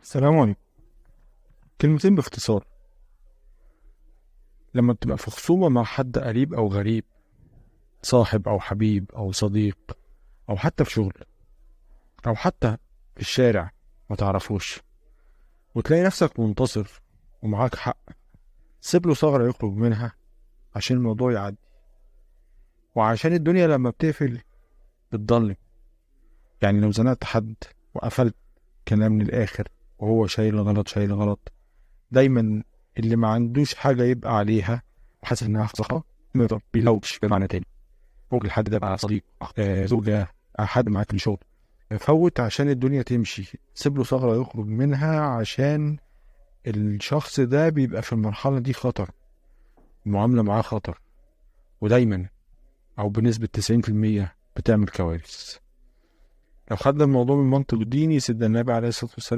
السلام عليكم. كلمتين باختصار. لما بتبقى في خصومة مع حد قريب أو غريب، صاحب أو حبيب أو صديق، أو حتى في شغل أو حتى في الشارع ما تعرفوش، وتلاقي نفسك منتصر ومعاك حق، سيب له ثغرة يخرج منها عشان الموضوع يعدي، وعشان الدنيا لما بتقفل بتضلم. يعني لو زنقت حد وقفلت كلام للآخر وهو شايل غلط شايل غلط، دايما اللي ما عندوش حاجة يبقى عليها وحاسس إنها صح ما بيلوش بمعنى تاني. ممكن الحد ده بقى صديق، زوجة، حد معاك في الشغل. فوت عشان الدنيا تمشي، سيب له ثغرة يخرج منها، عشان الشخص ده بيبقى في المرحلة دي خطر، المعاملة معاه خطر، ودايما أو بنسبة 90% بتعمل كوارث. لو خدنا الموضوع من منطق ديني، سيدنا النبي عليه الصلاة والسلام